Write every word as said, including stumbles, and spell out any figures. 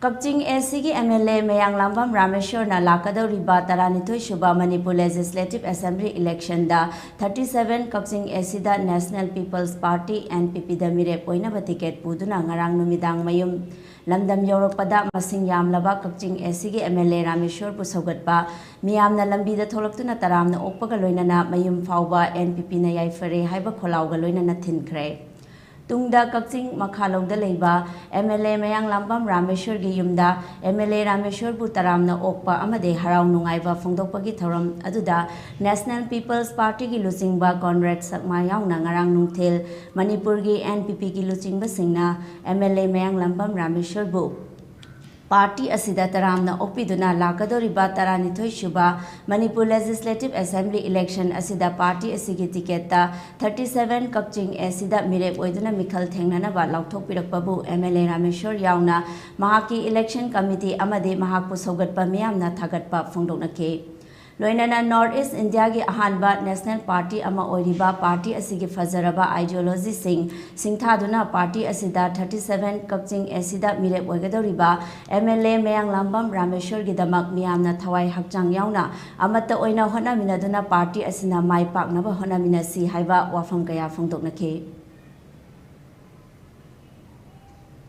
ꯀꯛꯆꯤꯡ ꯑꯦ ꯁꯤꯒꯤ M L A ꯃꯌꯥꯡꯂꯥꯝꯕꯝ ꯔꯥꯃꯦꯁꯣꯔꯅ ꯂꯥꯛꯀꯗꯧꯔꯤꯕ ꯇꯔꯥꯅꯤꯊꯣꯏ ꯁꯨꯕ ꯃꯅꯤꯄꯨꯔ ꯂꯦꯖꯤꯁꯂꯦꯇꯤꯚ ꯑꯦꯁꯦꯝꯕ꯭ꯂꯤ ꯏꯂꯦꯛꯁꯟꯗ ꯊꯥꯔꯇꯤ ꯁꯚꯦꯟ ꯀꯛꯆꯤꯡ ꯑꯦ ꯁꯤꯗ national people's party, N P ꯄꯤꯗ ꯃꯤꯔꯦꯞ ꯑꯣꯏꯅꯕ ꯇꯤꯀꯦꯠ ꯄꯨꯗꯨꯅ ꯉꯔꯥꯡ ꯅꯨꯃꯤꯗꯥꯡ ꯃꯌꯨꯝ ꯂꯝꯗꯝ ꯌꯧꯔꯛꯄꯗ, ꯃꯁꯤꯡ ꯌꯥꯝꯂꯕ ꯀꯛꯆꯤꯡ ꯑꯦ ꯁꯤꯒꯤ ꯑꯦꯝ ꯑꯦꯜ ꯑꯦ ꯔꯥꯃꯦꯁꯣꯔꯕꯨ ꯁꯧꯒꯠꯄ ꯃꯤꯌꯥꯝꯅ ꯂꯝꯕꯤꯗ ꯊꯣꯛꯂꯛꯇꯨꯅ ꯇꯔꯥꯝꯅ ꯑꯣꯛꯄꯒ ꯂꯣꯏꯅꯅ ꯃꯌꯨꯝ ꯐꯥꯎꯕ ꯑꯦꯟ ꯄꯤ ꯄꯤꯅ ꯌꯥꯏꯐꯔꯦ ꯍꯥꯏꯕ ꯈꯣꯜꯂꯥꯎꯒ ꯂꯣꯏꯅꯅ ꯊꯤꯟꯈ꯭ꯔꯦ꯫ ꯇꯨꯡꯗ ꯀꯛꯆꯤꯡ ꯃꯈꯥꯂꯧꯗ ꯂꯩꯕ ꯑꯦꯝ ꯑꯦꯜ ꯑꯦ ꯃꯌꯥꯡꯂꯥꯝꯕꯝ ꯔꯥꯃꯦꯁꯣꯔꯒꯤ ꯌꯨꯝꯗ ꯑꯦꯝ ꯑꯦꯜ ꯑꯦ ꯔꯥꯃꯦꯁꯣꯔꯕꯨ ꯇꯔꯥꯝꯅ ꯑꯣꯛꯄ ꯑꯃꯗꯤ ꯍꯔꯥꯎ ꯅꯨꯡꯉꯥꯏꯕ ꯐꯣꯡꯗꯣꯛꯄꯒꯤ ꯊꯧꯔꯝ ꯑꯗꯨꯗ ꯅꯦꯁꯅꯦꯜ ꯄꯤꯄꯜꯁ ꯄꯥꯔꯇꯤꯒꯤ ꯂꯨꯆꯤꯡꯕ ꯀꯣꯟꯔꯦꯗ ꯁꯛꯃꯥ ꯌꯥꯎꯅ ꯉꯔꯥꯡ ꯅꯨꯡꯊꯤꯜ ꯃꯅꯤꯄꯨꯔꯒꯤ ꯑꯦꯟ ꯄꯤ ꯄꯤꯒꯤ ꯂꯨꯆꯤꯡꯕꯁꯤꯡꯅ M L A Mayanglambam ꯔꯥꯃꯦꯁꯣꯔꯕꯨ party ꯑꯁꯤꯗ ꯇꯔꯥꯝꯅ ꯑꯣꯛꯄꯤꯗꯨꯅ ꯂꯥꯛꯀꯗꯧꯔꯤꯕ ꯇꯔꯥꯅꯤꯊꯣꯏ ꯁꯨꯕ ꯃꯅꯤꯄꯨꯔ ꯂꯦꯖꯤꯁꯂꯦꯇꯤꯚ ꯑꯦꯁꯦꯝꯕ꯭ꯂꯤ ꯏꯂꯦꯛꯁꯟ ꯑꯁꯤꯗ ꯄꯥꯔꯇꯤ ꯑꯁꯤꯒꯤ ꯇꯤꯀꯦꯠꯇ ꯊꯥꯔꯇꯤ ꯁꯚꯦꯟ ꯀꯛꯆꯤꯡ ꯑꯦ ꯁꯤꯗ ꯃꯤꯔꯦꯞ ꯑꯣꯏꯗꯨꯅ ꯃꯤꯈꯜ ꯊꯦꯡꯅꯅꯕ ꯂꯥꯎꯊꯣꯛꯄꯤꯔꯛꯄꯕꯨ ꯑꯦꯝ ꯑꯦꯜ ꯑꯦ ꯔꯥꯃꯦꯁꯣꯔ ꯌꯥꯎꯅ ꯃꯍꯥꯛꯀꯤ ꯏꯂꯦꯛꯁꯟ ꯀꯃꯤꯇꯤ ꯑꯃꯗꯤ ꯃꯍꯥꯛꯄꯨ ꯁꯧꯒꯠꯄ ꯃꯤꯌꯥꯝꯅ ꯊꯥꯒꯠꯄ ꯐꯣꯡꯗꯣꯛꯅꯈꯤ꯫ ꯂꯣꯏꯅꯅ ꯅꯣꯔꯠ ꯏꯁ ꯏꯟꯗꯤꯌꯥꯒꯤ ꯑꯍꯥꯟꯕ ꯅꯦꯁꯅꯦꯜ ꯄꯥꯔꯇꯤ ꯑꯃ ꯑꯣꯏꯔꯤꯕ ꯄꯥꯔꯇꯤ ꯑꯁꯤꯒꯤ ꯐꯖꯔꯕ ꯑꯥꯏꯗꯤꯌꯣꯂꯣꯖꯤꯁꯤꯡ ꯁꯤꯡꯊꯥꯗꯨꯅ ꯄꯥꯔꯇꯤ ꯑꯁꯤꯗ ꯊꯥꯔꯇꯤ ꯁꯚꯦꯟ ꯀꯛꯆꯤꯡ ꯑꯦ ꯁꯤꯗ ꯃꯤꯔꯦꯞ ꯑꯣꯏꯒꯗꯧꯔꯤꯕ ꯑꯦꯝ ꯑꯦꯜ ꯑꯦ ꯃꯌꯥꯡꯂꯥꯝꯕꯝ ꯔꯥꯃꯦꯁꯣꯔꯒꯤꯗꯃꯛ ꯃꯤꯌꯥꯝꯅ ꯊꯋꯥꯏ ꯍꯛꯆꯥꯡ ꯌꯥꯎꯅ ꯑꯃꯠꯇ ꯑꯣꯏꯅ ꯍꯣꯠꯅꯃꯤꯟꯅꯗꯨꯅ ꯄꯥꯔꯇꯤ ꯑꯁꯤꯅ ꯃꯥꯏ ꯄꯥꯛꯅꯕ ꯍꯣꯠꯅꯃꯤꯟꯅꯁꯤ ꯍꯥꯏꯕ ꯋꯥꯐꯝ ꯀꯌꯥ ꯐꯣꯡꯗꯣꯛꯅꯈꯤ꯫